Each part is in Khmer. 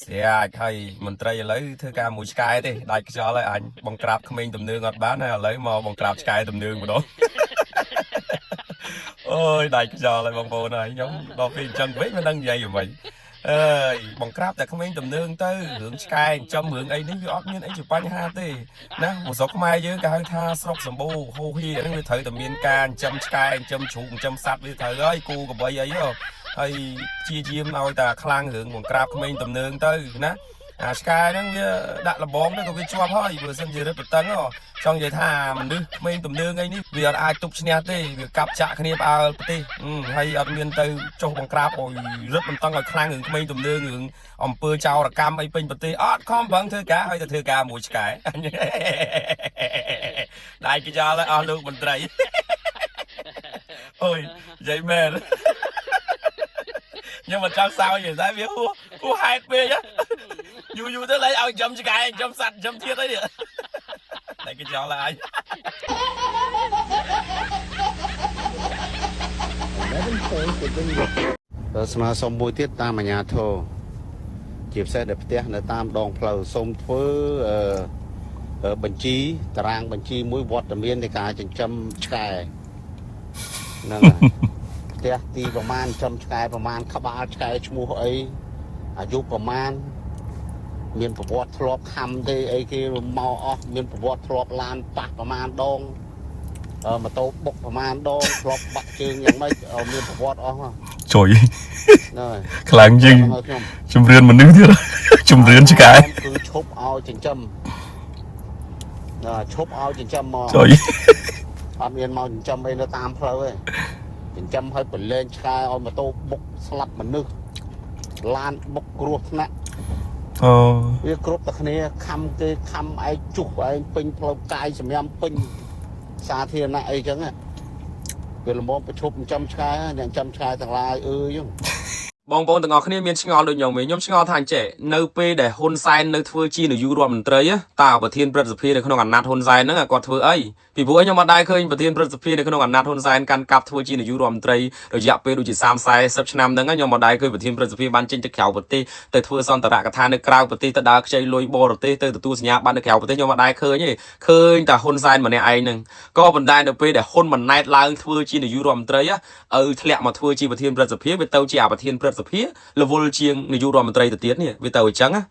ស្រាច់ហើយមន្ត្រីឥឡូវធ្វើការមួយឆ្កែទេដាច់ខ្យល់ហើយអញបង្ក្រាបក្មេងទំនើងអត់បានហើយឥឡូវមកបង្ក្រាបឆ្កែទំនើងម្ដង អូយដាច់ខ្យល់ហើយបងប្អូនហើយខ្ញុំដល់ពេលអញ្ចឹងវិញមិនដឹងនិយាយអ្វីអើយបង្ក្រាបតែក្មេងទំនើងទៅរឿងឆ្កែចិញ្ចឹមរឿងអីនេះវាអត់មានអីជាបញ្ហាទេណាព្រោះស្រុកខ្មែរយើងគេហៅថាស្រុកសម្បូរហូហៀហ្នឹងវាត្រូវតែមានការចិញ្ចឹមឆ្កែចិញ្ចឹមជ្រូកចិញ្ចឹមសត្វវាត្រូវហើយគោក្របីអីហ៎ហើយជាយាមឲ្យតែខ្លាំងរឿងបង្ក្រាបក្មេងទំនើងទៅណាអាឆ្កែហ្នឹងវាដាក់លបងទៅក៏វាជាប់ហើយបើសិនជារឹតបន្តឹងហ៎ចង់និយាយថាមនុស្សក្មេងទំនើងអីនេះវាអត់អាចទប់ឈ្នះទេវាកាប់ចាក់គ្នាផ្អើលប្រទេសហើយអត់មានទៅចុះបង្ក្រាបឲ្យរឹតបន្តឹងឲ្យខ្លាំងរឿងក្មេងទំនើងរឿងអំពើចោរកម្មអីពេញប្រទេសអត់ខំប្រឹងធ្វើការឲ្យតែធ្វើការមួយឆ្កែ ដៃគេចោលហើយអស់លោកមន្ត្រី អូយនិយាយមែន ខ្ញុំមិនចង់សើចទេតែវាហួសហួសហេតុពេកហ៎យូរយូរទៅលែងឲ្យចំឆ្កែចំសัตว์ចំទៀតអីនេះតែគេចោលហើយ ស្នើសុំមួយទៀតតាមអាជ្ញាធរជាពិសេសដែលផ្ទះនៅតាមដងផ្លូវសូមធ្វើអឺអឺបញ្ជីតារាងបញ្ជីមួយវត្តមាននៃការចិញ្ចឹមឆ្កែហ្នឹងហើយ ផ្ទះទីប្រមាណចិញ្ចឹមឆ្កែប្រមាណក្បាលឆ្កែឈ្មោះអីអាយុប្រមាណមានប្រវត្តិធ្លាប់ខំទេអីគេមកអស់មានប្រវត្តិធ្លាប់ឡានប៉ះប្រមាណដងម៉ូតូបុកប្រមាណដងធ្លាប់បាក់ជើងយ៉ាងម៉េចឲ្យមានប្រវត្តិអស់ហ្នឹង ជួយ ហើយ ខ្លាំងជាង ហើយខ្ញុំ ជំរឿនមនុស្សទៀត ជំរឿនឆ្កែ គឺឈប់ឲ្យចិញ្ចឹមណាឈប់ឲ្យចិញ្ចឹមមក ជួយ អត់មានមកចិញ្ចឹមអីនៅតាមផ្លូវទេចិញ្ចឹមឲ្យប្រឡែងឆ្កែឲ្យម៉ូតូបុកស្លាប់មនុស្សឡានបុកគ្រោះថ្នាក់ អូ វាគ្រប់តែគ្នាខំគេខំឯងជុះឯងពេញផ្លូវកាយសម្រាមពេញសាធារណៈអីចឹងណាវាល្មមប្រឈប់ចិញ្ចឹមឆ្កែអ្នកចិញ្ចឹមឆ្កែទាំងឡាយអើយហ្នឹង បងប្អូនទាំងអស់គ្នាមានឆ្ងល់ដូចខ្ញុំវិញខ្ញុំឆ្ងល់ថាអញ្ចេះនៅពេលដែលហ៊ុនសែននៅធ្វើជានាយករដ្ឋមន្ត្រីតើប្រធានព្រឹទ្ធសភានៅក្នុងអាណត្តិហ៊ុនសែនហ្នឹងគាត់ធ្វើអីពីព្រោះខ្ញុំអត់ដែលឃើញប្រធានព្រឹទ្ធសភានៅក្នុងអាណត្តិហ៊ុនសែនកាន់កាប់ធ្វើជានាយករដ្ឋមន្ត្រីរយៈពេលដូចជា30 40ឆ្នាំហ្នឹងខ្ញុំអត់ដែលឃើញប្រធានព្រឹទ្ធសភាបានចេញទៅក្រៅប្រទេសទៅធ្វើសន្ទរកថានៅក្រៅប្រទេសទៅដើរខ្ចីលុយបរទេសទៅទទួលសញ្ញាបត្រនៅក្រៅប្រទេសខ្ញុំអត់ដែលឃើញទេឃើញតែហ៊ុនសែនម្នាក់ឯងហ្នឹងក៏ប៉ុន្តែនៅពេលដែលហ៊ុនម៉ាណែតឡើងធ្វើជានាយករដ្ឋមន្ត្រីឪធ្លាក់មកធ្វើជាប្រធានព្រឹទ្ធសភាវាទៅជាអប្រធានព្រឹទ្ធសភារវល់ជាងនាយករដ្ឋមន្ត្រីទៅទៀតនេះវាទៅអញ្ចឹងណា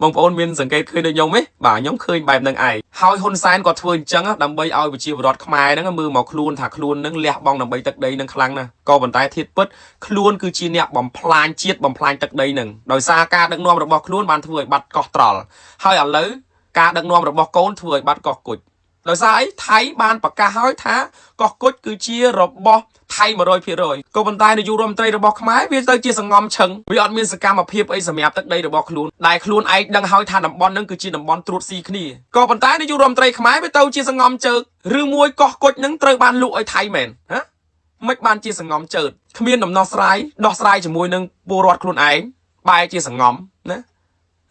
បងប្អូនមានសង្កេតឃើញដូចខ្ញុំទេបាទខ្ញុំឃើញបែបហ្នឹងឯងហើយហ៊ុនសែនក៏ធ្វើអញ្ចឹងដើម្បីឲ្យប្រជាពលរដ្ឋខ្មែរហ្នឹងមើលមកខ្លួនថាខ្លួនហ្នឹងលះបង់ដើម្បីទឹកដីហ្នឹងខ្លាំងណាស់ក៏ប៉ុន្តែធៀបពិតខ្លួនគឺជាអ្នកបំផ្លាញជាតិបំផ្លាញទឹកដីហ្នឹងដោយសារការដឹកនាំរបស់ខ្លួនបានធ្វើឲ្យបាត់កោះត្រល់ហើយឥឡូវការដឹកនាំរបស់កូនធ្វើឲ្យបាត់កោះគុជដោយសារអីថៃបានប្រកាសហើយថាកោះគុជគឺជារបស់ថៃ100%ក៏ប៉ុន្តែនាយករដ្ឋមន្ត្រីរបស់ខ្មែរវាទៅជាសង្ងំឈឹងវាអត់មានសកម្មភាពអីសម្រាប់ទឹកដីរបស់ខ្លួនដែលខ្លួនឯងដឹងហើយថាតំបន់ហ្នឹងគឺជាតំបន់ត្រួតស៊ីគ្នាក៏ប៉ុន្តែនាយករដ្ឋមន្ត្រីខ្មែរវាទៅជាសង្ងំជើកឬមួយកោះគុជហ្នឹងត្រូវបានលក់ឲ្យថៃមែនហ៎មិនបានជាសង្ងំជើតគ្មានដំណោះស្រាយដោះស្រាយជាមួយនឹងពលរដ្ឋខ្លួនឯងបែរជាសង្ងំណា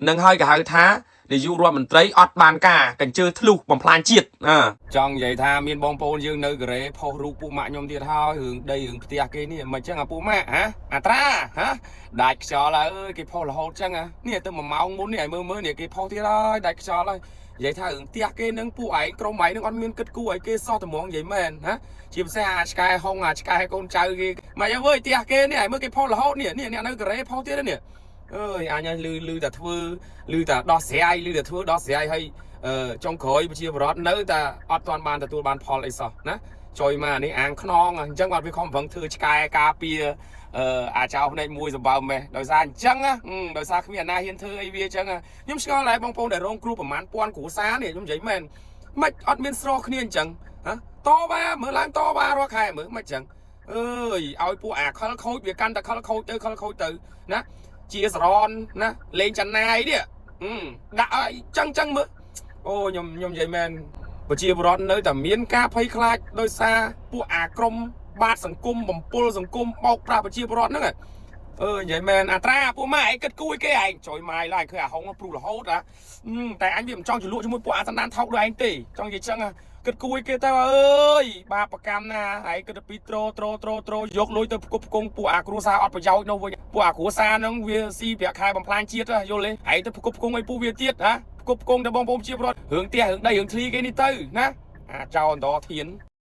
នឹងហើយគេហៅថានាយករដ្ឋមន្ត្រីអត់បានការកញ្ជើធ្លុះបំផ្លាញជាតិអើចង់និយាយថាមានបងប្អូនយើងនៅកូរ៉េផុសរូបពួកម៉ាក់ខ្ញុំទៀតហើយរឿងដីរឿងផ្ទះគេនេះមិនចឹងអាពួកម៉ាក់ហ៎អាត្រាហ៎ដាច់ខ្យល់ហើយអើយគេផុសរហូតចឹងហ៎នេះទៅ1ម៉ោងមុននេះឲ្យមើលមើលនេះគេផុសទៀតហើយដាច់ខ្យល់ហើយនិយាយថារឿងផ្ទះគេនឹងពួកឯងក្រុមឯងនឹងអត់មានគិតគូរឲ្យគេសោះត្មងនិយាយមែនហ៎ជាពិសេសអាឆ្កែហុងអាឆ្កែកូនចៅគេមកអើយផ្ទះគេនេះឲ្យមើលគេផុសរហូតនេះនេះអ្នកនៅកូរ៉េផុសទៀតនេះអើយអញលឺលឺតែធ្វើលឺតែដោះស្រាយលឺតែធ្វើដោះស្រាយហើយអឺចុងក្រោយប្រជាពលរដ្ឋនៅតែអត់ទាន់បានទទួលបានផលអីសោះណាចុយមកនេះអាងខ្នងអញ្ចឹងគាត់វាខំប្រឹងធ្វើឆ្កែការពារអឺអាចោភ្នែកមួយសម្បើមម៉េះដោយសារអញ្ចឹងណាដោយសារគ្មានអាណាហ៊ានធ្វើអីវាអញ្ចឹងខ្ញុំឆ្ងល់ដែរបងប្អូនដែលរងគ្រោះប្រហែលពាន់គ្រួសារនេះខ្ញុំនិយាយមែនមិនអត់មានស្រោះគ្នាអញ្ចឹងហ៎តវ៉ាមើលឡើងតវ៉ារាល់ខែមើលមិនអញ្ចឹងអើយឲ្យពួកអាខលខូចវាកាន់តែខលខូចទៅខលខូចទៅណាជាសរនណាលេងចណាយនេះដាក់ឲ្យចឹងចឹងមើលអូខ្ញុំខ្ញុំនិយាយមែនប្រជាពលរដ្ឋនៅតែមានការភ័យខ្លាចដោយសារពួកអាក្រុមបាតសង្គមបំពុលសង្គមបោកប្រាស់ប្រជាពលរដ្ឋហ្នឹងអើនិយាយមែនអាត្រាពួកម៉ែឯងគិតគួយគេឯងចុយម៉ាយឡើយឃើញអាហុងព្រុសរហូតហ่ะតែអញវាមិនចង់ជលក់ជាមួយពួកអាសន្តានថោកដូចឯងទេចង់និយាយចឹង គិតគួយគេទៅអើយបាបកម្មណាហើយគិតទៅពីត្រូត្រូត្រូត្រូយកលុយទៅផ្គប់ផ្គង់ពួកអាគ្រួសារអត់ប្រយោជន៍នោះវិញពួកអាគ្រួសារហ្នឹងវាស៊ីប្រាក់ខែបំផ្លាញជាតិហ៎យល់ទេហើយទៅផ្គប់ផ្គង់ឲ្យពួកវាទៀតហ៎ផ្គប់ផ្គង់ទៅបងប្អូនជាប្រដ្ឋរឿងផ្ទះរឿងដីរឿងធ្លីគេនេះទៅណាអាចោអន្តរធាន។